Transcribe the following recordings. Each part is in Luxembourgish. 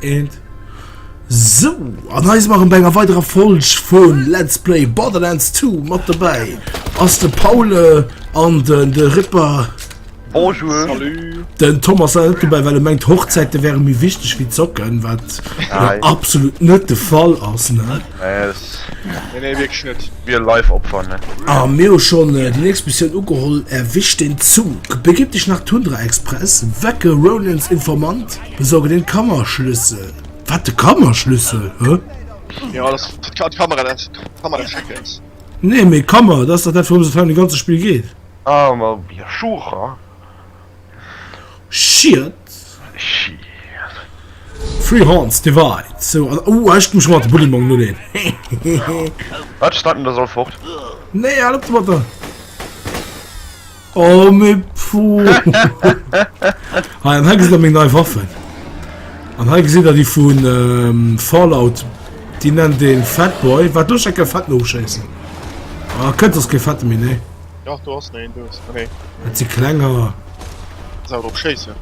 Eent. Sou, an hei si mer erëm bei enger weiderer Folg vun Let's Play Borderlands 2. Mat dobäi ass de Paule an den de Ripper. Bonjour. Salut. Den Thomas ass net dobäi, well e mengt Hochzäite wäre méi wichteg wéi Zocken, wat jo absolut net de Fall ass, ne? Nee, das Nee, nee, wierklech net. Real Life Opfer, ne? A mir hu schonn déi nächst Missioun ugeholl, Erwisch den Zug, begib dich nach Tundra Express, wecke Ronans Informant, besorge den Kammerschlüssel. Wat, de Kammerschlüssel, hä? Jo, dat ass d'Kamera, dat d'Kammer des Schreckens. Nee, mee Kammer, dat ass dach dat, wourëms et hei an dem ganze Spill geet. Ah, ma ja, sure. Shit. Shit. Three Horns Divide. So, an, oh, ech muss mat de Bullymong noleen. Wat, starten der soll fort? Nee, hal op domatter. Oh, me puh. Hei, an hei gesitt der meng nei Waffen. An hei gesitt der déi vun ähm, Fallout. Déi nennt een Fatboy. Wat, do steckt e Fetten ofschéissen. Ah, kënnt ass kee Fette méi, nee. Dach, do ass nach een, do ass, nee. Dat si klenger. Kannst awer drop schéissen.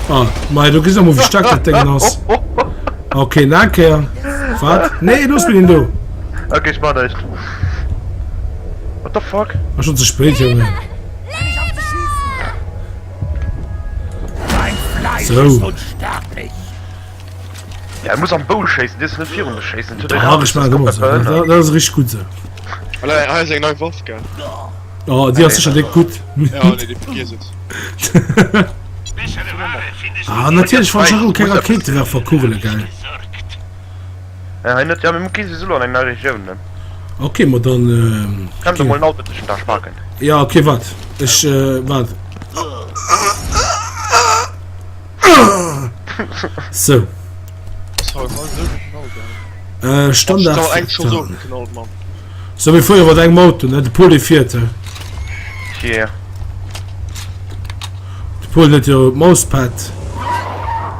Ah, mei, do gesitt der mol wéi staark dat Déngen ass. Ok, nach eng Kéier. Wat? Nee, looss mir deen do. Ok, ech mach näischt. What the fuck? Ass schon ze spéit, Jongen. So. Ja, muss am Bou schéissen, dierfs net virun dech schéissen. Dach, ech maachen dat ëmmer esou. Dat ass richteg gutt esou. Voilà, hei ass eng nei Waff, gell? Oh, déi ass sécher déck gutt. Ja, nee, déi vergiess et. Ah, natierlech fannt ech och elo keng Rakéitewerferkugele, gell? Ja, hei net. Ja, mir gi sowieso an eng nei Regioun, ne? Ok, ma dann. Kann der mol en Auto tëschent Dasch parken. Ja, ok, waart. Ech, waart. So. Äh, Standard. So, mir fuere mat engem Auto, ne? De Paul, dee fiert, he? Yeah. De Paul huet jo d'Mouspad.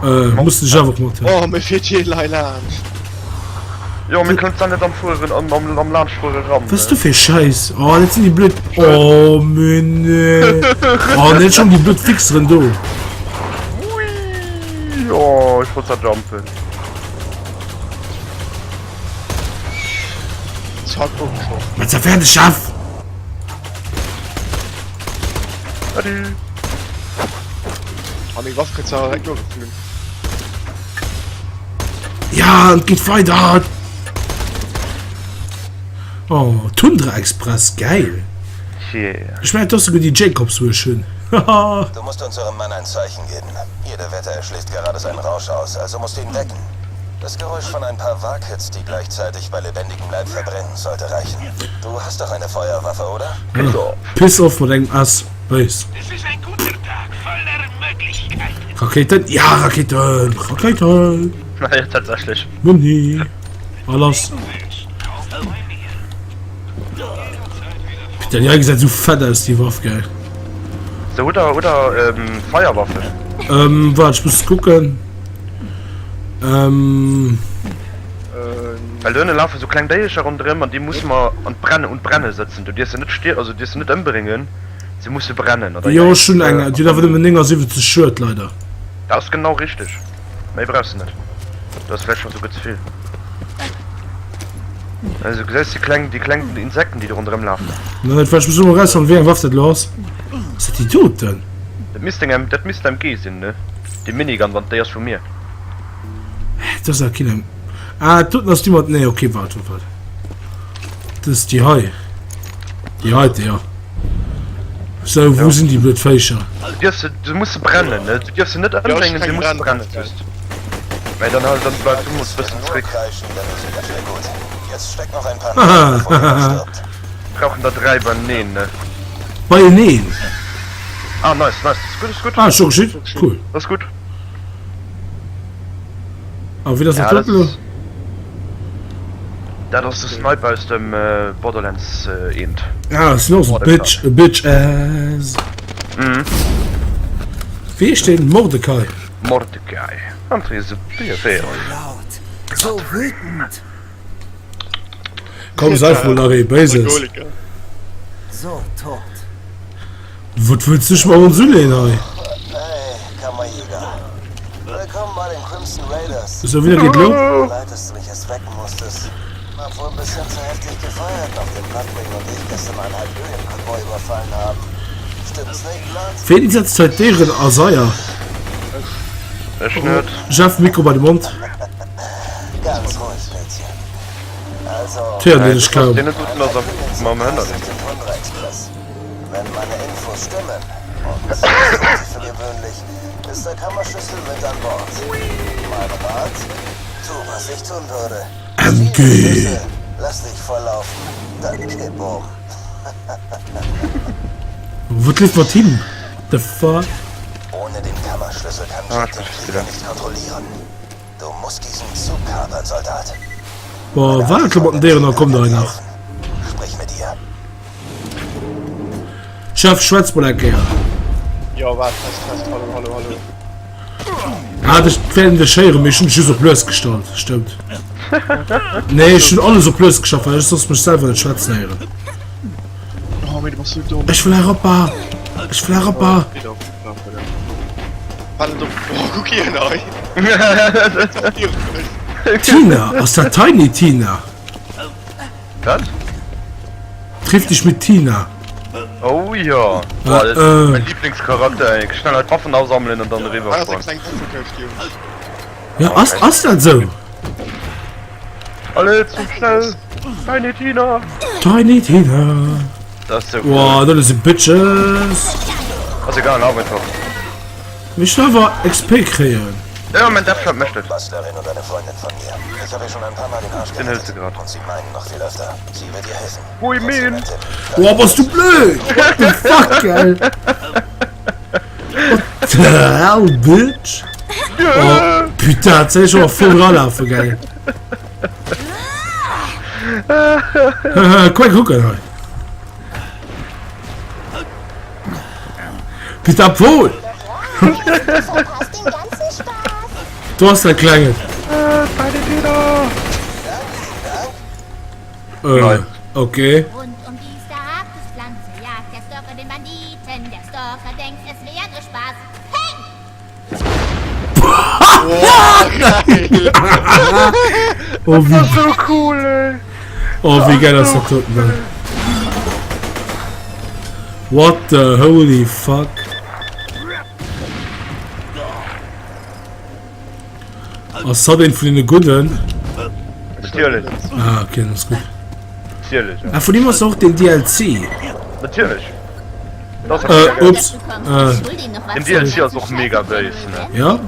Äh, muss dech awer mat. Oh, mir fiert jee lei laanscht. Jo, mir kënnen zwar net am Fueren, am, am, am Laanschtfuere ran. Was du fir Scheiß? Oh, dat sinn déi blöd. Oh, mee nee. Oh, net schon déi blöd Fixeren do. Ui, oh, ech wollt zwar jumpen. Zack, ofgeschoss. Mat der fäerdeg, Chef! Adu. Ah, meng Waff kritt zwar direkt nogeflunn. Ja, et geet weider! Oh, Tundra Express, geil! Yeah. Ech mengen, et ass souguer déi Jacobs, wou ech hunn. Haha! Du musst unserem Mann ein Zeichen geben. Jede Wette, er schläft gerade seinen Rausch aus, also musst du ihn wecken. Das Geräusch von ein paar Warkits, die gleichzeitig bei lebendigem Leib verbrennen, sollte reichen. Du hast doch eine Feuerwaffe, oder? Piss off. Piss off mat engem S. Béis. Es ist ein guter Tag, voller Möglichkeiten. Raketen, ja Raketen, Raketen. Naja, tatsächlich. Muni. A lass. Peter, déi hei gesäit sou fett aus, déi Waff, gell? So, oder, oder ähm, Feierwaffen. Ähm, wart, ich muss gucken. Ähm. Well do ënne lafe sou kleng Déiercher ronderëm an déi musse mer an d'Brenne, un d'Brenne sëtzen. Du dierfs se net stier, also dierfs se net ëmbréngen. Se musse brennen, oder? Jo, ech hunn eng, déi huet awer nëmmen 79 Schued, leider. Dat ass genau richteg. Méi brauchs de net. Dat ass vläicht scho souguer ze vill. Also gesäis déi kleng, déi kleng Insekten, déi do ronderëm lafen. Net, well ech muss elo erausfannen, wéi eng Waff dat elo ass. Ass dat déi doten? Dat misst eng M, dat misst MG sinn, ne? Déi Minigun, wann déi ass vu mir. Hä, dat ass awer keen M. Ah, dat doten ass déi mat, nee, okay, waart, waart, waart. Dat ass déi hei. Déi heite, jo. Sou, wou sinn déi blöd Véicher? Du dierfs se, du muss se brennen, ne? Du dierfs se net ëmbréngen, se musse brennen just. Mä dann halt, dann bleif du mol bëssen zréck. Brauchen der 3 beieneen, ne? Beieneen? Ah, nice, nice, das ist gut, das ist gut. Ah, scho geschitt? Cool. Das ist gut. A wien ass Ja, dat das doten elo? ist, dat ass de Sniper aus dem Borderlands 1. Ah, ass och sou Bitch, a bitch ass. Mhm. Wéi heescht deen? Mordecai? Mordecai. André se So laut, so wütend. Komm, seif mol nach ee Béises. So tot. Wat wëlls dech mat ons uleen hei? Hey, Kammerjäger. Willkommen bei den Crimson Raiders. Sou, wieder geet lo. Leid, dass du mich erst wecken musstest. Hab wohl ein bisschen zu heftig gefeiert, nachdem Bloodwing und ich gestern einen Halböen-Konvoi überfallen haben. Stimmt's nicht, Blood? Ween setzt hei d'Déieren a Seier? Ech net. Jeff, Mikro bei de Mond. Ganz ruhig, Mädchen. Also, D'héiert een dech kaum. Deen doten ass mam Hënner. Wenn meine Infos stimmen, und das tun sie für gewöhnlich, ist der Kammerschlüssel mit an Bord. Mein Rat? Tu, was ich tun würde. MG. Schlüssel, lass dich volllaufen, dann kipp um. Wat leeft mat him? The fuck? Ohne den Kammerschlüssel kann Ah, Jack ich den bin Flieger nicht kontrollieren. Du musst diesen Zug kapern, Soldat. Boah, waart lo mat den Déieren, da kommt der hei nach. Sprich mit ihr. Chef, schwätz mol eng Kéier. Jo, waart, Test, Test, hallo, hallo, hallo. Ah, dech wäerten dech héieren, mee ech hunn dech just op lues gestallt. Stëmmt. Nee, ech hunn alles op lues geschafft, well ech soss mech selwer net schwätzen héieren. Oh, mee du bass sou domm. Ech wëll eropper! Ech wëll eropper! Tina, ass dat Tiny Tina? Wat? Triff dich mit Tina. Oh ja. Boah, das ist mein Lieblingscharakter, ey. Schnell halt Waffen aufsammeln und dann rüber fahren. Ja, ass, ass dat sou? Alle zum schnell. Tiny Tina. Tiny Tina. Das ist so cool. Boah, dat sinn Bitches. Ass egal, lauf einfach. Mee ech wëll awer XP kréien. Ja, mein Death Trap mécht et. Bastlerin und eine Freundin von mir. Ich habe ihr schon ein paar Mal den Arsch Den hëls gerettet. de grad. Und sie meinen noch viel öfter. Sie wird dir helfen. Hui Trotzdem min. ein Tipp. Boah, bass du blöd! What the fuck, ey? What the hell, bitch? Oh, putain, dat soll ech awer voll ralafen, gell? Kuck, kucken hei. Peter Paul! Du hast der Klengen. Äh, okay. Rund um die Easter-Pflanze jagt der Stalker den Banditen. Der Stalker denkt, es wäre Spaß. Hey! Oh, wie, So cool, ey. oh, wie geil ass dat doten, ey. What the holy fuck? Ass hatt een vun den Gudden? Natierlech. Ah, okay, dann ass gutt. Natierlech, ja. Ah, vun him ass och den DLC. Natierlech. Das ass Äh, mega geil. ups. Äh, Den DLC ass och mega béis, ne? ja?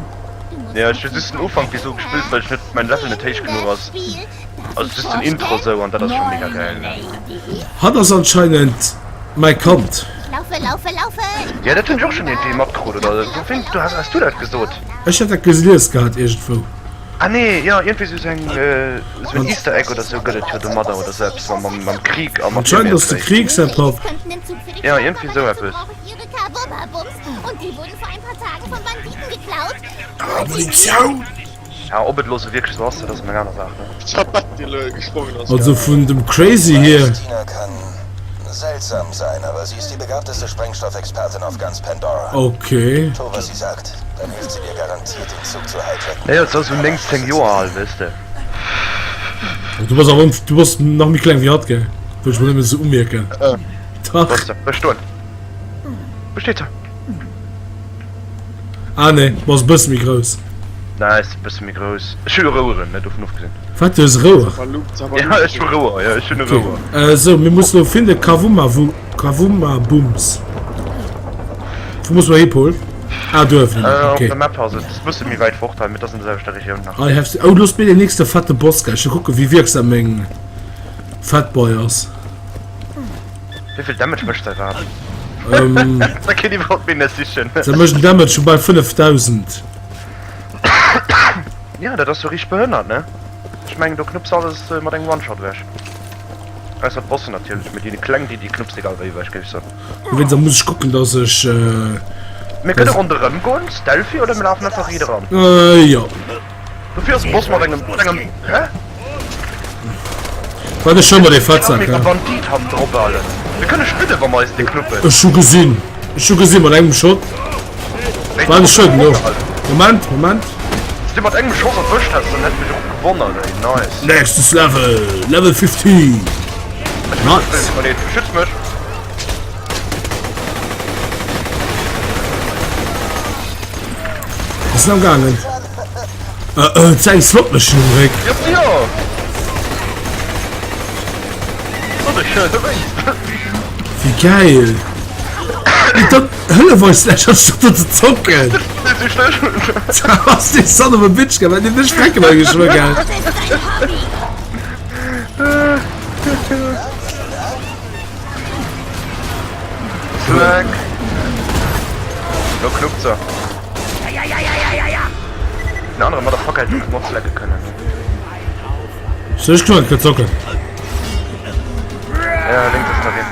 Ja, ech hu just den Ufank wéi sou gespillt, well ech net mein Level net héich genuch ass. Also just den Intro sou an dat ass scho mega geil, ne? Hatt ass anscheinend mäi Kand. Laufe, laufe, laufe! Ja, dat hunn ech och schonn iergendwéi matkrut, oder? Wou wéi du has, has du dat gesot? Ech hat dat gelies gehat iergendwou. Ah nee, jo, iergendwéi sou eng, sou en Easter Egg oder sou gëtt et jo domadder oder sou eppes mam, mam Krieg a mat Anscheinend ass de Krieg säi Papp. Ja, iergendwéi sou eppes. Ah, Munitioun! Ja, ob et elo sou wierklech sou ass, dat ass eng aner Saach, ne? Also vun dem Crazy hier. Tina kann seltsam sein, aber sie ist die begabteste Sprengstoffexpertin auf ganz Pandora. Okay. Tu, was sie sagt, dann hilft sie dir garantiert, den Zug zu hijacken. Naja, se ass sou 19 Joer al, weess de. Du bass awer, du bass nach méi kleng wéi hatt, gell? Wëll ech mol nëmmen sou umierken. Dach. Wou ass se? Wou stoen? Wou steet se? Ah nee, bass e bësse méi grouss. Nee, ech sinn e bësse méi grouss. Ech hu jo Roueren, ne, dovun ofgesinn. Wat, du hues Rouer? Ja, ech hu Rouer, jo, ech hunn e Rouer. Okay, sou, mir mussen elo finde Kavuma, Kavuma Booms. Wou muss mer hi, Paul? Ah, do uewen, Op okay. der Map ass et e bësse méi wäit fort hei, mee et ass an der selwechter Regioun nach. I have to, oh, do ass mir deen nächste fette Boss, gell. Ech wëll kucken, wéi wierksam meng Fatboy ass. Wéi vill Damage mécht säi Waf? Ähm. Da kéint iwwerhaupt méi net sichen. Se mécht en Damage vu bal 5000. Ja, dat ass jo richteg behënnert, ne? Ech mengen do knupps alles mat engem One-Shot ewech. Ausser d'Bossen natierlech, mee déi kleng, déi déi knupps egal wéi ewech, géif ech soen. Dowéinst da muss ech kucken, dass ech. Mir kënne ronderëm goen, stealthy, oder mir lafen einfach riit eran. Äh, jo. Dofir ass Boss mat engem mat engem hä? Wat ech schonn mat ee Fettsak, hä? Bandit han drop allen. Mir kënne spidde wa mer eis dee knuppen. Ech hu gesinn. Ech hu gesinn mat engem Schott. War ech schon lo. Moment, Moment. Wann du mat engem Schoss erwëscht häss, dann hätt mech och gewonnert ey. Nice. Nächstes Level, Level 15. Nice. Oh nee, schütz mech. Was ist am gaangen? Äh, äh, eng Slot Machine um Réck. Ja, ja. Wéi geil! Dat hëllef eis lech anstatt do ze zocken! Was dee Son of a Bitch, gell? Wat deen Strecken hei geschwë, gell? Slack. Lo knuppt se. Den anere Motherfucker hätt och mat slacke kënnen. So, ech kann net zocken. Ja, links ass nach een.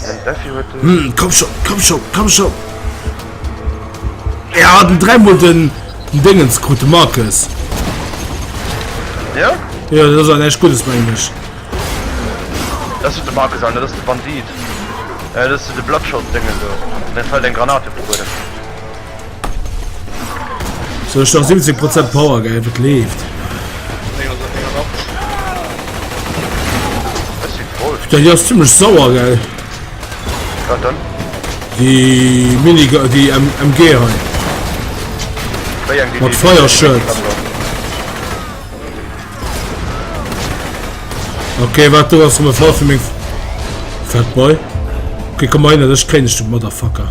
Den Daffy huet de. Hm, komm schon, komm schon, komm schon. Er hat den dreimal den, den Dingens krut, den Marcus. Ja? Ja, das ass näischt Guddes, mengen ech. Das ist de Marcus an, dat ass de Bandit. Äh, das ist de Bloodshot-Dingen do. Dann fällt eng Granate op de Buedem. So ech nach 70 Prozent Power geil, wat leeft. Ja, die ass ziemlech sauer geil. Wat dann? Die Mini die M MG hei. Wéi eng? Mat Feierschild. Okay, wat do ass rëm e Fall fir meng Fatboy. Okay, komm mal hin, ech kréien dech, du Motherfucker.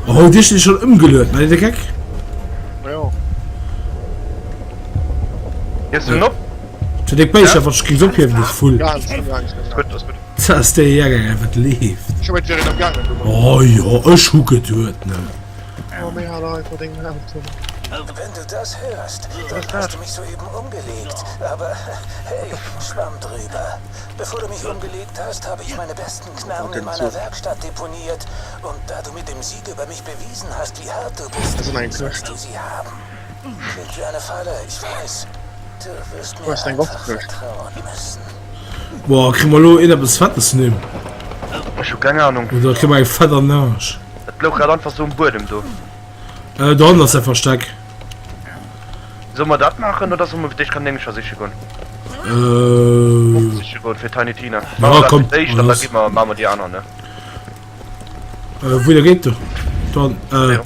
Oh, dir steet schon ëmgeluet, ne, de Geck? Ja. Hiefst du en op? Zu déck Béischer, wat ech géing ophiewen, du Vull. Ganz, ganz, ganz. Gutt, ass gutt. Dat ass dee Jäger, wat leeft. Ech hu et fir een am gaangen, du. Oh jo, ech hu geduet, ne. Oh, mir hat einfach deng Auto. Wenn du das hörst, dann hast du mich soeben umgelegt. Aber hey, schwamm drüber. Bevor du mich umgelegt hast, habe ich meine besten Knarren in meiner Werkstatt deponiert. Und da du mit dem Sieg über mich bewiesen hast, wie hart du bist, sollst du sie haben. Klingt wie eine Falle, ich weiß. Du wirst mir einfach vertrauen müssen. Boah, kriegen wir lo een eppes Fettes vun him? Ech hu keng Ahnung. Oder kriegen wir eng fett an den Arsch? Et louch grad einfach sou um Buedem do. Äh, do hannen ass säi Versteck. Solle mer dat maachen oder solle mer fir d'éischt Kanéngcher siche goen? Äh. Siche goen fir Tiny Tina. Ja, Maache mer dat komm, fir d'éischt an da lass. gi mer, maache mer déi aner, ne? Äh, wouhinner geet do? Dann, äh. Jo.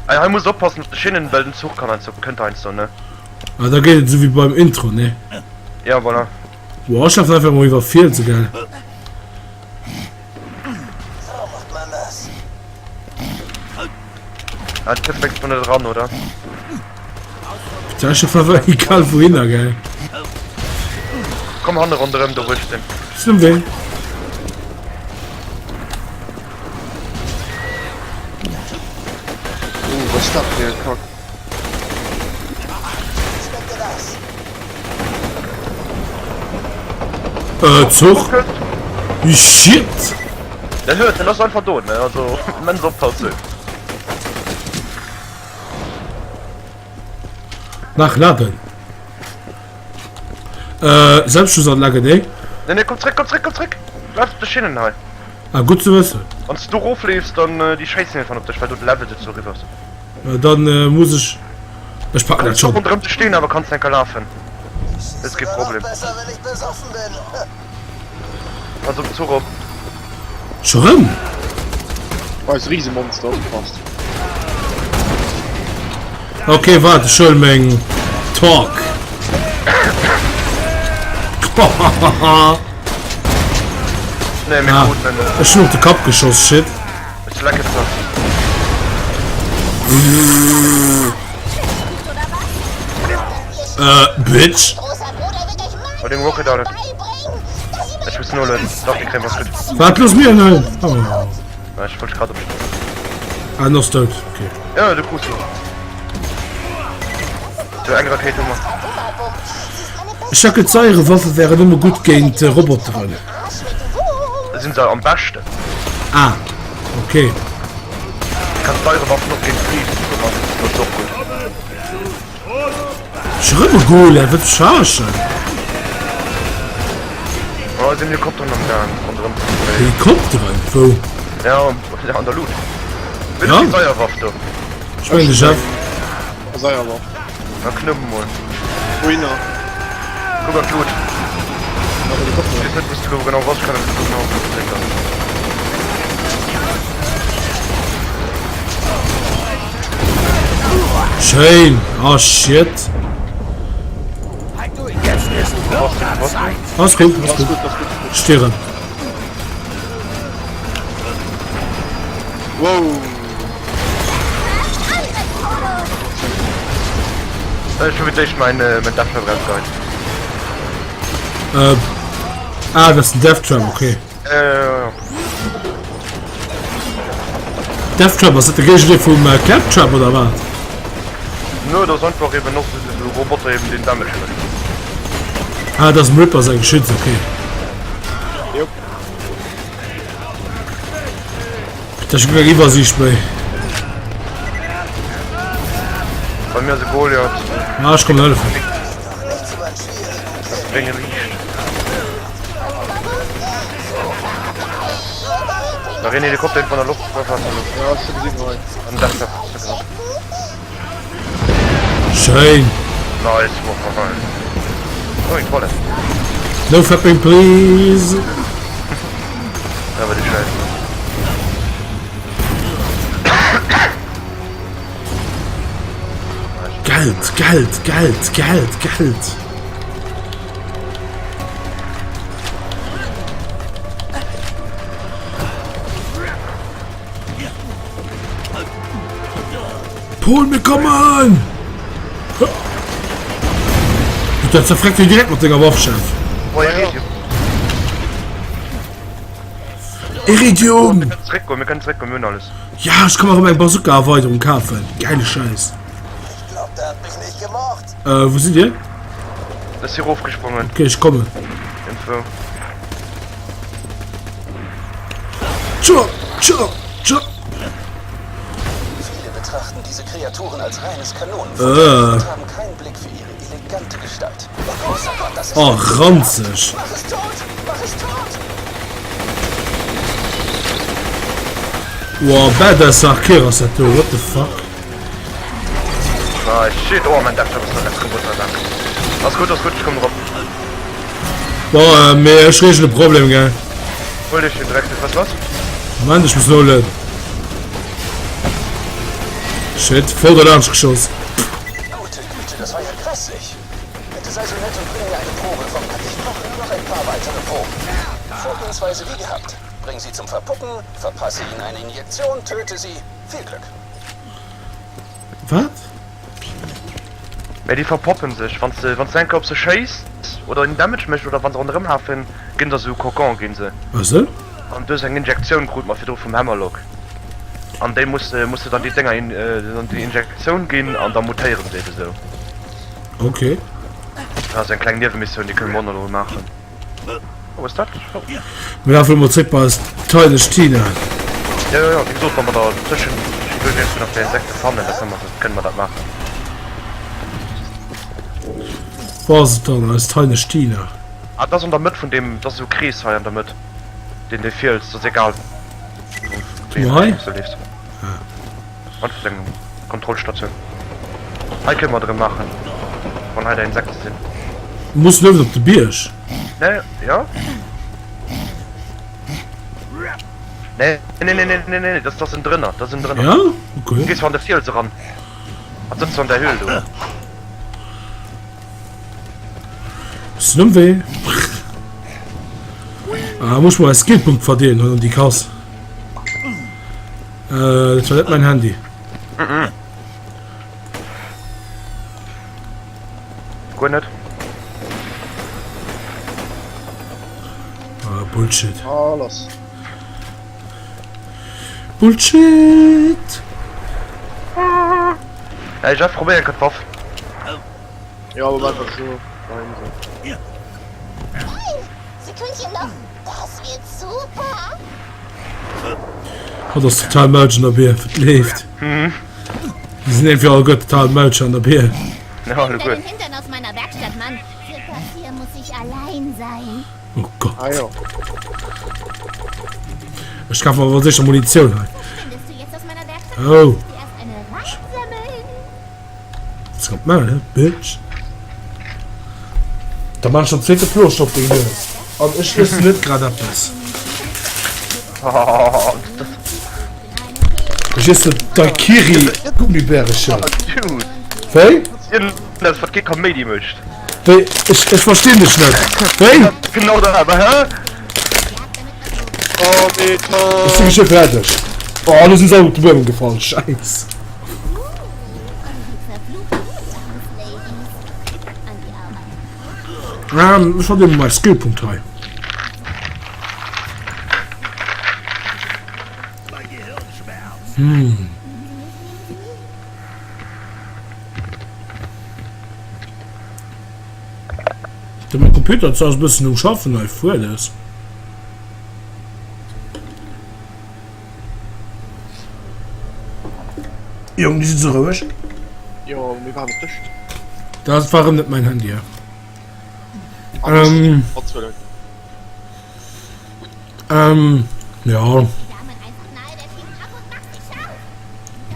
Hei, hei muss oppassen op de Schinnen, well den Zuch kann heiansdo, kënnt heiansdo, ne? Ah, da geet et esou wéi beim Intro, ne? Ja, voilà. Boah, ech lafen einfach mol iwwer Fielse, gell? So macht man das. Ah, du kënns mengs net ran, oder? Bitte, ech lafen einfach egal wouhinner, gell? Komm hanne ronderëm, do wou ech sinn. Sinn um Wee. Uh, was ist dat fir e Kack? Äh, Zuch. Shit. Der hört, den ass einfach do, ne? Also, immens oppassen. Nachladen. Äh, Selbstschussanlage, ne? Ne, ne, komm zréck, komm zréck, komm zréck! Bleif op de Schinnen hei. Ah, gutt ze wëssen. Wann s du rofleefs, dann äh, déi schéissen einfach op dech, well du de Level sou eriwwer ass. Dann muss ech. Ech packen dat schon. Ronderëm ze stehen, awer kanns enker lafen. Dat ass kee Problem. Pass op Zuch op. Scho rëm? Eis Riesemonster opgepasst. Ok, waart, ech huelen meng Talk. Nee, mir Ah, kruten en. ech hunn op de Kapp geschoss, shit. Ech lecken zwar. Äh, Bitch. Oh, den Rocket out. Ech muss nolen. Doch, die kriegen was gut. Waart, looss mir en. Oh. Na, ich wollte gerade Ah, en ass dout. Okay. Ja, du krus ihn. So, eng Rakete hu mer. Ech dacht, d'Saiere-Waffe wären nëmme gutt géint Roboteren. Sinn se am beschten. Ah, okay. Kanns d'Eierewaffen och géint Flies asetzen, dat ass och gutt. Ech rëm e Golem, wat verarschen? Oh. Oh, sinn Helikopteren am Gaang ronderëm ze fléien. Helikopteren? Wou? Ja, an der Luut. Wéi ja? Seierwaff do. Ech mengen de Jeff. Seierwaff. Na knëpp mol. Wouhinner? Kuck an d'Luut. Ech weess net wous de lo genau bass, ech kann net genau wou de bléckers. Schéin! Ah shit! Alles gutt, alles gutt. Stirren. Wow! Ech hu fir d'éischt mäin mäin Death Trap erausgeheit. Äh, ah, dat ass den Death Trap, okay. Ja, ja, ja, ja. Death Trap, ass dat de Géigendeel vum äh, Clap Trap oder wat? Nö, dat ass einfach eben och esou e Roboter eben deen Damage mécht. Ah, dat ass dem Ripper säi Geschütz, okay. Jupp. Dat ass guer keng Iwwersiicht méi. Bei mir ass e Goliath. Ah, ech kommen hëllefen. Das brénge Liicht. Nach een Helikopter eben von der Luftwaffe. Ja, ech hu gesinn hei. An Death Trap ass da genau. Schéin. Nice, oh, eng Toilette. No fapping please. Da war die Scheiße. Geld, Geld, Geld, Geld, Geld. Paul, mir kommen! Dat zerfreckt jo direkt mat denger Waff, Chef. Oh, Iridium. Iridium! Mir können zurückkommen, wir können zurückkommen, wir haben alles. Ja, ech kann mer erëm eng Bazooka-Erweiterung kafen. Geile Scheiß. Ich glaub, der hat mich nicht gemocht. Äh, wou sidd Dir? Ech si rofgesprongen. Okay, ech kommen. Info. Tja, tja, tja. Viele betrachten diese Kreaturen als reines Kanonenfutter äh. und haben keinen Blick für ihre elegante Gestalt. Oh, großer Gott, das ist oh ranzig. Mach es tot! Mach es tot! Wow, badass Arkeer ass dat do, what the fuck? Ah, shit, oh, mein Death Trap ass nach kaputt, dank. Ass gutt, ass gutt, ech komm drop. Bon, äh, mee ech reegelen de Problem, gell? Hol dech den Dreck, was was? Moment, ech muss nolueden. Shit, voll der Laanscht geschoss. Gute Güte, das war ja grässlich. Bitte sei so nett und bring mir eine Probe vom Ich brauche nur noch ein paar weitere Proben. Vorgehensweise wie gehabt. Bring sie zum Verpuppen, verpasse ihnen eine Injektion, töte sie. Viel Glück. Wat? Mä déi verpoppen sech, wann s de wann s de eng Kéier op se schéiss oder en Damage méchs oder wann se ronderëm lafen, ginn der sou Kokon ginn se. Ah sou? An du hues eng Injektioun krut mer virdru vum Hammerlock an déi muss de muss de dann déi Dénger in dann déi Injektioun ginn an da mutéieren se ebe sou. Okay. Dat ass eng kleng Niewemissioun, déi kënne mer och nach elo maachen. Oh, was dat? Oh. Mir lafen emol zréck bei eis Teilesch Tina. Ja, ja, ja, wéi gesot, wa mer da tëschent duerch iergendwou nach déi Insekte fannen, da kënne mer, kënne mer dat maachen. Wou ass et dann, eis Teilesch Tina? Ah, dat ass an der Mëtt vun deem, dat ass esou e Krees hei an der Mëtt, deen dee Fiels, dat ass egal, wou Hei? s de leefs. Einfach eng Kontrollstatioun. Hei kënne mer et erëm maachen, wann hei der Insekte sinn. Muss luewen op de Bierg. Nee, ja. Nee, nee, nee, nee, nee, nee, das, das sind drënner, das sind drënner. Ja? Okay. Gehst du an de Fiels eran. Hat sëtzt an der Höhl do. Sinn um Wee. Ah, muss mal Skillpunkt verdeelen an die Kass. Äh, dat war net mein Handy. Mhm. Guer net. Ah, Bullshit. Ah, lass. Bullshit! Hey Jeff, probéier eng Kéier d'Waff. Ja, Moment, was so. Dahin so. Nein, Sekündchen noch. Das wird super. Hatt ass total Merch an der Bier. Wat leeft? Mhm. Déi sinn irgendwie alleguer total Merch an der Bier. Ja, alleguer. Deinen Hintern aus meiner Werkstatt, Mann. Für das hier muss ich allein sein. Oh Gott. Ah jo. Ech kafe mer awer sécher Munitioun hei. Oh. Jetzt kommt mal, ne? Bitch. Da mach ich schon zweite Plooscht op deng Nues. An ech iessen net grad eppes. Ech iessen Daiquiri Gummibärecher. Wéi? Das wat kee Kaméidi mécht. Wéi? Ech, ech verstinn dech net. Wéi? Genau dat, awer hä? Oh nee, Tom. Ech si geschwë fäerdeg. Oh, lo sinn se all op de Buedem gefall. Schäiss. Ähm, ech hat eben mei Skillpunkt hei. Hm. De mein Computer ass bëssen um schaffen hei fuerdes. Jong, déi sinn sou roueg. Jo, mir waren op dech. Dat war erëm net mäin Handy, ja. Ähm. Ähm, ja.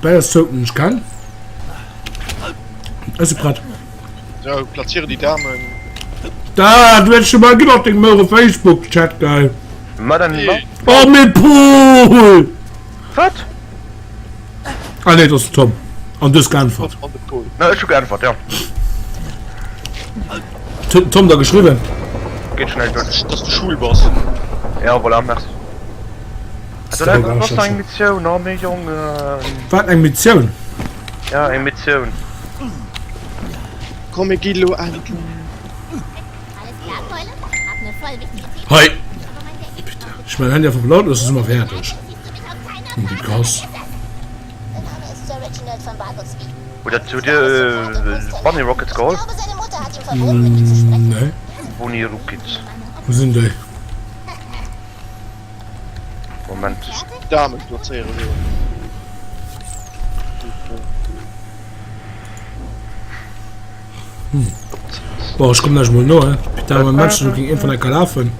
Bäi ass zou, den ech kenn. Ech si prett. So, platziere die Damen. Da, du hättest schon mal ginn op dengem eure Facebook-Chat, geil. Ma dann. Nee. Oh, mee Paul! Wat? Ah nee, dat ass den Tom. An du hues geäntwert. An de Paul. Na, ech hu geäntwert, ja. Huet den Tom da geschriwwen? Geet schnell duer. Dass du schwul bass. Ja, voilà, merci. Dat ass nach eng Missioun, oh mee Jongen. Wat, eng Missioun? Ja, eng Missioun. Komm mir gi lo endlech. Hei! Bitte. Ech mein Handy einfach op lautlos, da si mer fäerdeg. Und die Kass. Oder hutt Dir Bunny Rockets geholl? Nee. Bunny Rockets. Wou sinn déi? Moment. Damen plazéieren do. Hm. Boah, ech kommen gleich mol no, he. Putain, mein Menschen ging een von der lafen.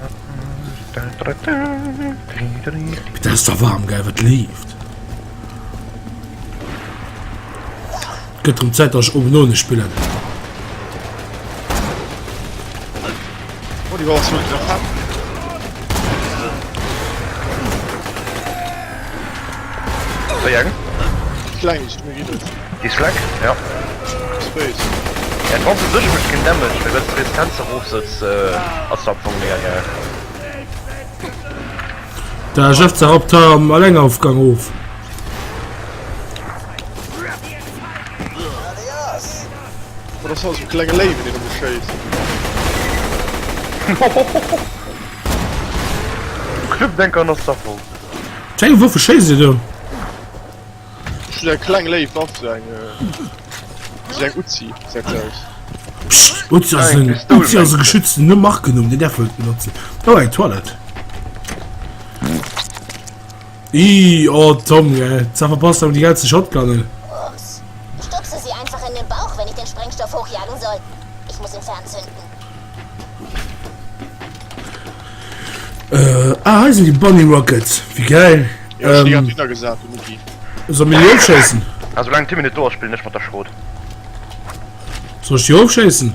Putain, ist da warm, geil, wat lieft. Gëtt rëm Zäit, dass ech oben ohne spillen. Oh, die war so interessant. Wéi eng? Kleng, ich mir geht Déi Slack? Ja. Space. Ja, d'Waff u sech mécht keen Damage, mee well s d'Resistenz erofsëtz, ass se am Fong mega geil. Da Jeff zerrappt am Allengaufgang of. Oh, das war so klenge Léiwen, deen um schéisst. Clubdenker ass dervu. Teng Woffe schéisst Dir do? Ech hunn eng kleng léif Waff, sou eng, sou eng Uzi gesäit se aus. Psst, Uzi ass en, Uzi ass e geschützten Markennumm, deen däerf een net benotzen. Oh, eng Toilette. Ih, oh Tom, gell, da verpasst awer déi geilste Shotgunnen. Ups. Stupse sie einfach in den Bauch, wenn ich den Sprengstoff hochjagen soll. Ich muss ihn fernzünden. Äh, ah, hei sinn déi Bunny Rockets. Wéi geil. Ja, ech Ähm, ähm, gesat, du Mucki. soll mir déi ofschéissen? Ah, soulaang Timmy net do ass, spillen ech mat der Schrot. Soll ech déi ofschéissen?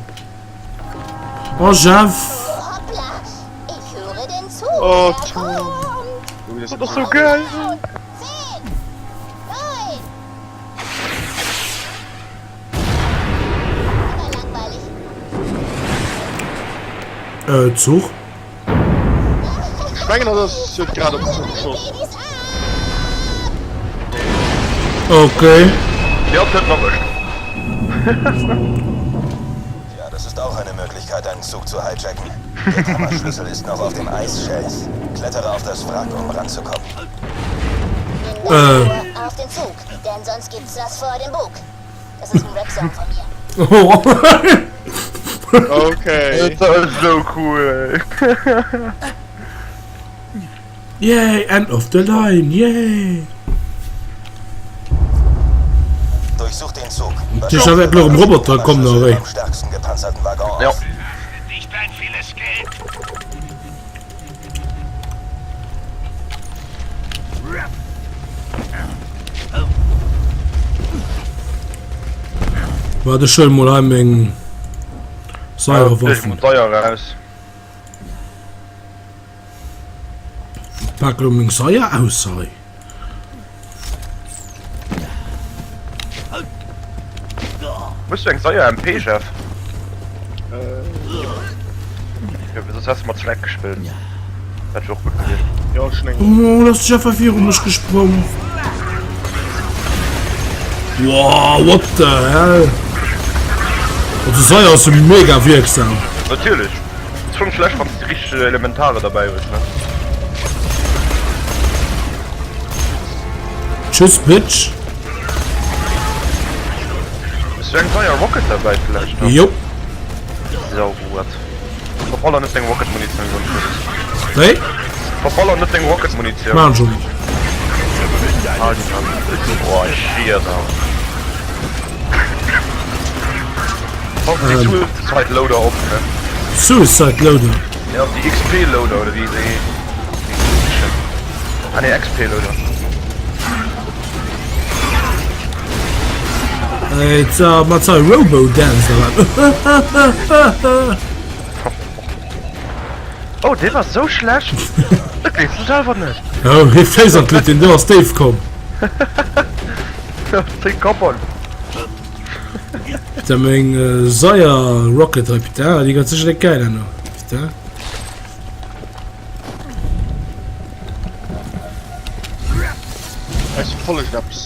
Oh, Jeff. Hoppla, ich höre den Zug. Oh, er Tom. kommt. Oh, das Das ass sou geil! 10, 9. Immer langweilig. Äh, Zuch? Ech mengen, dat ass huet grad op den Zuch geschoss. Okay. Ja, et huet en erwëscht. Ja, das ist auch eine Möglichkeit, einen Zug zu hijacken. Der Kammerschlüssel ist noch auf dem Eisschelf. Klettere auf das Wrack, um ranzukommen. Nimm das Rohr auf den Zug, denn sonst gibt's was vor dem Bug. Das ist ein Rap-Song von mir. Okay. Dat ass sou cool, ey. Yay, end of the line, yay! Durchsuch den Zug. Tisch ass elo erëm Roboter kommen oder wéi? Am stärksten gepanzerten Waggon Ja. auf. Nicht dein vieles Geld. Waart ech huelen mol hei meng Saierwaffen. Saier raus. Pak lo meng Saier aus hei. Hues du eng Saier MP, Jeff? Jo, soss häss de mat Slack gespillt. Dat wier och gutt gewiescht. Jo, ech hunn eng. Oh, da ass de Jeff hei viru mech gesprong. Wow, what the hell? Also Saier ass jo mega wierksam. Natierlech. Ass schonn schlecht wanns de déi richteg Elementare derbäi hues, ne? Tschüss, Bitch. Hues du eng Saier Rocket derbäi vläicht nach? Jop. Saugutt. Verballer net deng Rocket Munitioun soen ech dir. Wéi? Verballer net deng Rocket Munitioun. Maan ech och net. Hal déi dran. Oh shit Alter. Pass déi Suicide Loader op ne. Suicide Loader? Ja déi XP Loader oder wéi se heeschen. Ah ne XP Loader. Et mat sei Robo Dance oder wat? Oh dee war sou schlecht! Dat gleefs du selwer net! Oh hie Féiss an d'Luut, deen do ass déif komm. Zéng Kappern! Putain meng Seier Rocket hei putain déi gëtt sécher net gäil herno putain. Ech verfollegen eppes.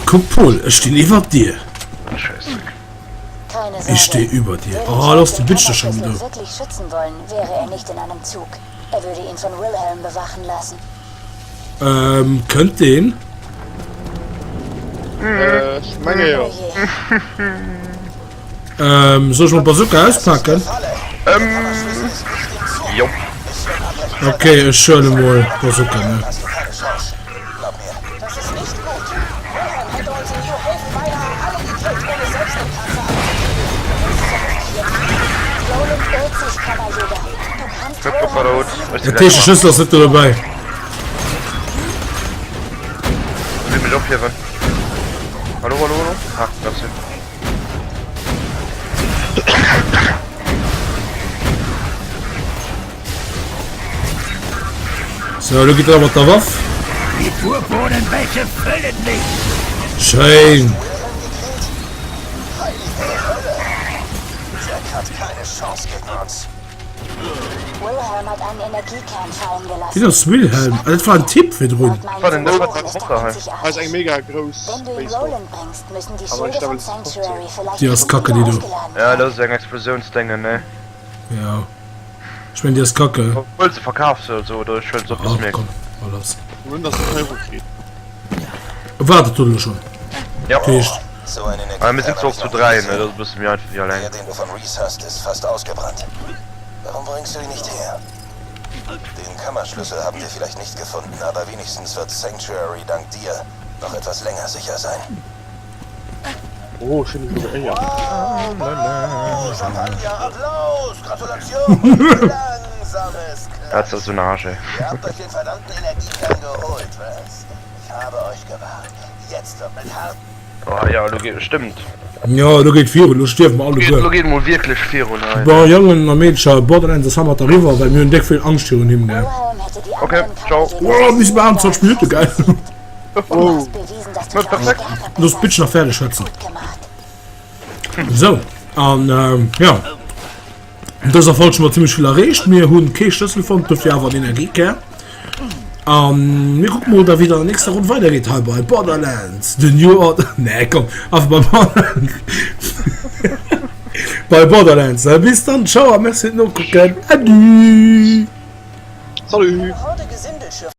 Kuck Pol, ech stinn iwwert dir. Ich steh über dir. Oh, lass die Bitch da schon do. Ähm, kënnt deen? Äh, ech menge jo. Ähm, soll ech mol Bazooka auspacken? Ähm, jo. Okay, ech huele mol Bazooka, ne? Dat heescht, de Schlëssel ass net do dobäi. Will mech ophiewen. Hallo, hallo, hallo. Ah, merci. So, lo geet er mat der Waff. Die Purpurnenbäche füllen mich. Schéin. Wien ass Wilhelm? Ah, dat war en Typ virdrun. War den dat war d'Woche hei. Hei ass eng mega grouss Baseball. Awer ech Level 15. Déi ass kacke déi do. Ja, dat ass eng Explosiounsdéngen, ne? Ja. Ech mengen déi ass kacke. Obwuel se verkaf se also, oder ech huelen se op bis Ach mir. komm, ma lass. Wou dass de Euro kritt. Waart et do elo schonn? Ja. Dat heescht. Ah, mir sinn zwar och zu 3, ne? Dat ass e bësse méi einfach wéi alleng. Der, den du von Reese hast, ist fast ausgebrannt. Warum bringst du ihn nicht her? Den Kammerschlüssel haben wir vielleicht nicht gefunden, aber wenigstens wird Sanctuary dank dir noch etwas länger sicher sein. Oh, ech hunn mech elo geéiert. Wow, bravo, Champagner, Applaus, Gratulation, langsames Dat ass esou en Arsch, ey. Ihr habt euch den verdammten Energiekern geholt, was? Ich habe euch gewarnt. Jetzt wird mit harten. Oh ja, elo geet, stëmmt. Jo, elo geet virun, elo stierwe mer alleguer. Elo geet mol wierklech virun hei. Bon, Jongen a Meedcher, Borderlands ass hannert eriwwer, well mir hunn déck vill Angscht virun him, gell. Ok, ciao. Wow, mir si bei 28 Minutte, geil. Oh, perfekt. Looss d'Bitch nach fäerdeg schwätzen. Sou, an jo, an dëser Folg hu mer zimmlech vill erreecht. Mir hunn kee Schlëssel fonnt, dofir awer en Energiekär. An mir kucke mol da wéi et an der nächster Ronn weidergeet hei bei Borderlands, The New Order. Nee, komm, einfach bei Borderlands. Bei Borderlands. Bis dann, ciao a merci fir d'Nokucken. Adieu. Salut.